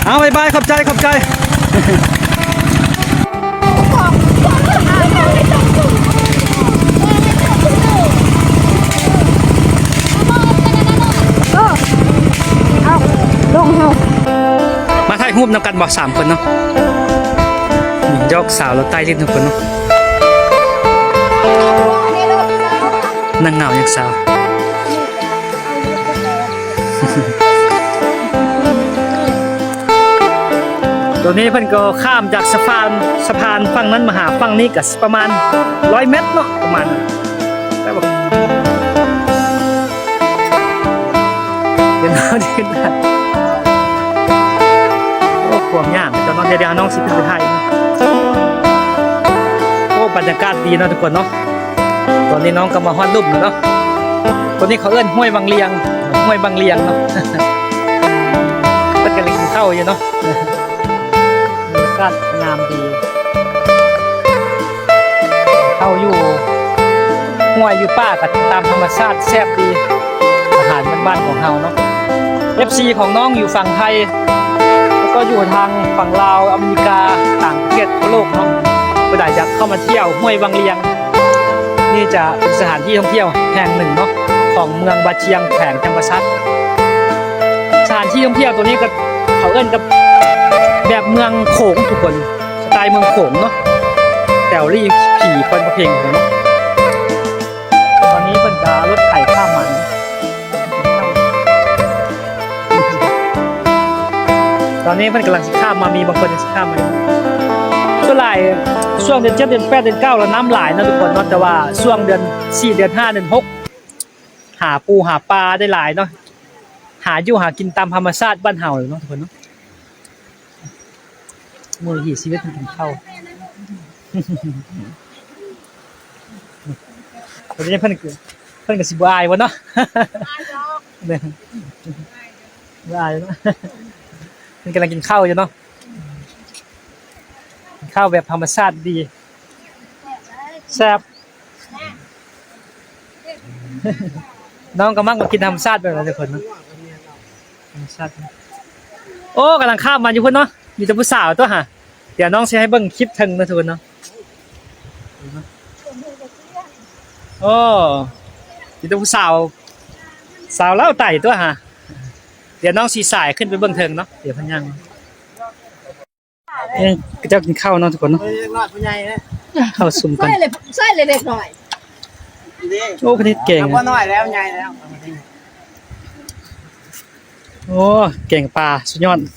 ເອົາ ບາຍບາຍ ຂອບໃຈ ຂອບໃຈ. ເອີ ເອົາ ລົງເຮົາ ມາຖ່າຍຮູບນຳກັນບໍ່ ສາມຄົນເນາະ. ນີ້ ຢອກສາວລາວໃຕ້ຫຼິ້ນທຸກຄົນເນາະ. ນັ່ງເຫງົາຍັງສາວ. ຕອນນີ້ເພິ່ນກໍຂ້າມຈາກສະພານ ສະພານຝັ່ງນັ້ນມາຫາຝັ່ງນີ້ກໍປະມານຮ້ອຍແມັດເນາະ ປະມານ ແຕ່ວ່າ ເປັນເຮົາທີ່ ໂອ້ ຄວາມຍາກເຈົ້າເນາະ. ດຽວ ດຽວນ້ອງຊິຂຶ້ນໄປຖ່າຍ. ໂອ້ ບັນຍາກາດດີເນາະທຸກຄົນເນາະ. ຕອນນີ້ນ້ອງກໍມາຮອດລຸ່ມແລ້ວເນາະ. ຕົວນີ້ເຂົາເອີ້ນຫ້ວຍວັງລຽງ ຫ້ວຍວັງລຽງເນາະ. ເພິ່ນກຳລັງກິນເຂົ້າຢູ່ເນາະ. ບັນຍາກາດງາມດີ. ເຂົ້າຢູ່ຫ້ວຍຢູ່ປ່າກໍຕາມທຳມະຊາດແຊບດີ. ອາຫານບ້ານໆຂອງເຮົາເນາະ. ເອັຟຊີຂອງນ້ອງຢູ່ຝັ່ງໄທ ແລ້ວກໍຢູ່ທາງຝັ່ງລາວ, ອາເມລິກາ, ຕ່າງປະເທດທົ່ວໂລກເນາະ. ຜູ້ໃດຢາກເຂົ້າມາທ່ຽວຫ້ວຍວັງລຽງ ນີ້ຈະເປັນສະຖານທີ່ທ່ອງທ່ຽວແຫ່ງໜຶ່ງເນາະ ຂອງເມືອງບາຈຽງ ແຂວງຈຳປາສັກ. ສະຖານທີ່ທ່ອງທ່ຽວຕົວນີ້ກໍ ເຂົາເອີ້ນກັບແບບເມືອງໂຂງທຸກຄົນ ສະໄຕເມືອງໂຂງເນາະ ແຖວລີຜີຄອນພະເພັງເນາະ. ຕອນນີ້ເພິ່ນກໍເອົາລົດໄຖຂ້າມມາ. ຕອນນີ້ເພິ່ນກຳລັງຊິຂ້າມມາ, ມີບາງຄົນຍັງຊິຂ້າມມາຢູ່. ສ່ວນຫຼາຍຊ່ວງເດືອນເຈັດ ເດືອນແປດ ເດືອນເກົ້າ ແລ້ວນ້ຳຫຼາຍເນາະທຸກຄົນເນາະ, ແຕ່ວ່າຊ່ວງເດືອນສີ່ ເດືອນຫ້າ ເດືອນຫົກ ຫາປູຫາປາໄດ້ຫຼາຍເນາະ, ຫາຢູ່ຫາກິນຕາມທຳມະຊາດບ້ານເຮົາເນາະທຸກຄົນເນາະ. ມື້ທີ່ຊີວິດເພິ່ນກິນເຂົ້າ ເພິ່ນ ເພິ່ນກໍຊິບໍ່ອາຍບໍ່ເນາະ? ອາຍດອກ ບໍ່ອາຍເນາະ. ເພິ່ນກຳລັງກິນເຂົ້າຢູ່ເນາະ, ກິນເຂົ້າແບບທຳມະຊາດດີ ແຊບ. ນ້ອງກໍມັກມາກິນທຳມະຊາດແບບນັ້ນທຸກຄົນເນາະ, ທຳມະຊາດ. ໂອ້ ກຳລັງຂ້າມມາຢູ່ພຸ້ນເນາະ, ມີແຕ່ຜູ້ສາວຕົວຫາ. ດຽວນ້ອງຊິໃຫ້ເບິ່ງຄລິບເທິງເນາະທຸກຄົນເນາະ. ໂອ້ ມີແຕ່ຜູ້ສາວ ສາວລາວໃຕ້ຕົວຫາ. ດຽວນ້ອງຊິສາຍຂຶ້ນໄປເບິ່ງເທິງເນາະ, ດຽວເພິ່ນຍ່າງມາ. ເອີ ເຂົາເຈົ້າກິນເຂົ້າເນາະທຸກຄົນເນາະ. ເອີ ເດັກນ້ອຍຜູ້ໃຫຍ່ເດ້ ເຂົ້າຊຸມກັນ ໃສ່ເລີຍ ໃສ່ເລີຍເດັກນ້ອຍ. ໂອ້ ເພິ່ນເຮັດແກງ ບໍ່ນ້ອຍແລ້ວ ໃຫຍ່ແລ້ວ. ໂອ້ ແກງປາສຸດຍອດ. ລົດ